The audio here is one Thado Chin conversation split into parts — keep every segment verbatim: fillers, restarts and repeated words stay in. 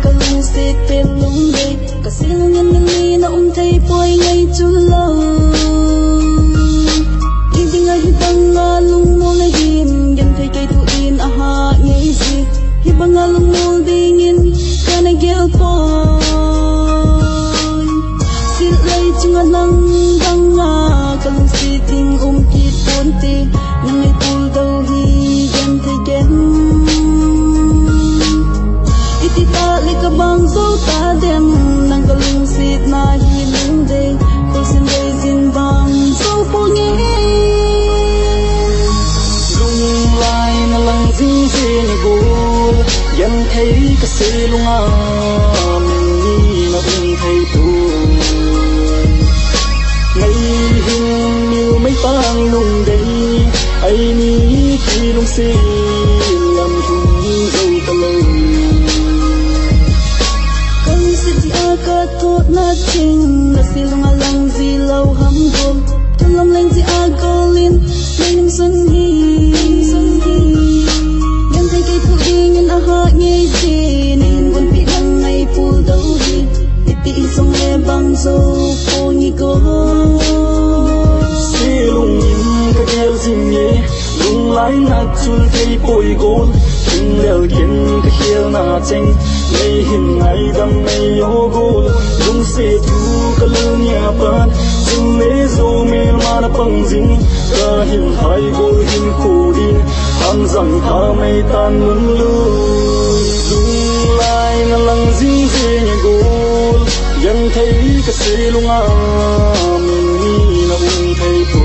Ka lungset pen lungdei, ka silungin nangni na um thei poi ngai chu lo. Idinga hibanga lungmol na hin, genthei kei tu in aha ngei ji. Hibanga lungmol dingin kana gel poi. Silai chunga nang banga ka lungset ding um kit ponte, nang ei pul dou hi genthei ken. Iti ta le ka bang zo ta dem, nang ka lungset na hi lungdei, kol sin dei jin bang zo ponge. Lunglai na lang jing jing gol, genthei ka silunga, min ni na um thei tu. Ngai hin mil mei tang lungdei, eini kilungset lam lhung zo ta lo. Ka lungset ji a ka thot na ching, na silunga lang ji lo ham gol. Ka lam leng ji a gol in, na lim sun hi. Genthei kei tu dingin aha ngei ji, na hin gon pi nang ei pul dou hi. Iti i song le bang zo ponge gol. Silungin ka gel jing e, lunglai na chul thei poi gol. Thing lel ken ka khel na cheng, nei hin ngaidam nei o gol. Lungset tu ka lal nia pan, chun le zo mel ma na pang jing. Ka hin hai gol hin khu din, an jang pha mei tan lun lui. Lunglai na lang jing jing e gol, genthei ka silunga, min ni na um thei tu.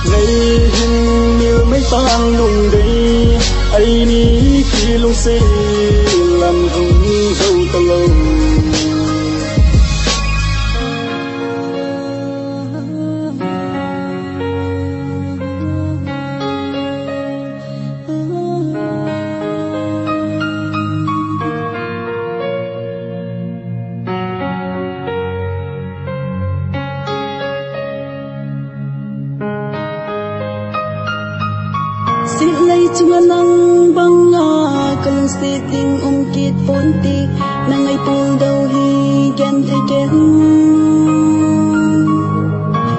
Ngai hin mil mei tang lungdei, eini kilungset lam lhung zo ta lo. Silai chunga nang banga ka lungset ding um kit ponte, nang ei pul dou hi genthei ken.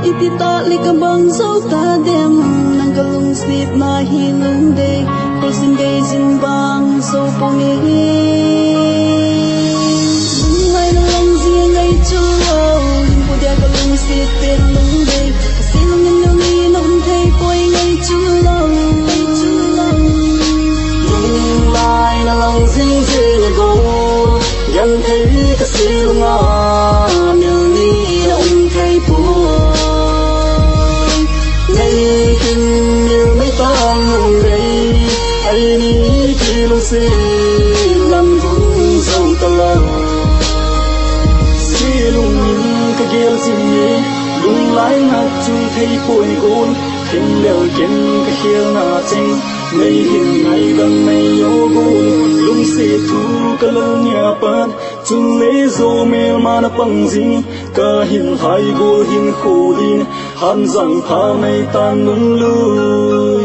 Iti ta le ka bang zo ta dem, nang ka lungset na hi lungdei, kol sin dei jin bang zo ponge. Lunglai na lang jing ngai chu lo, hin pu dia ka lungset pen lungdei, ka silungin nangni na um thei poi ngai chu lo. Lunglai na lang jing jing e gol, genthei ka silunga, mil ni na um thei poi. Ngai hin mil mei tang lungdei, eini kilungset lam lhung zo ta lo. Silungin ka gel jing e, lunglai na chul thei poi gol. Thing lel ken ka khel na cheng, nei hin ngaidam nei o gol. Lungset tu ka lal nia pan, chun le zo mel ma na pang jing. Ka hin hai gol hin khu din, an jang pha mei tan lun lui.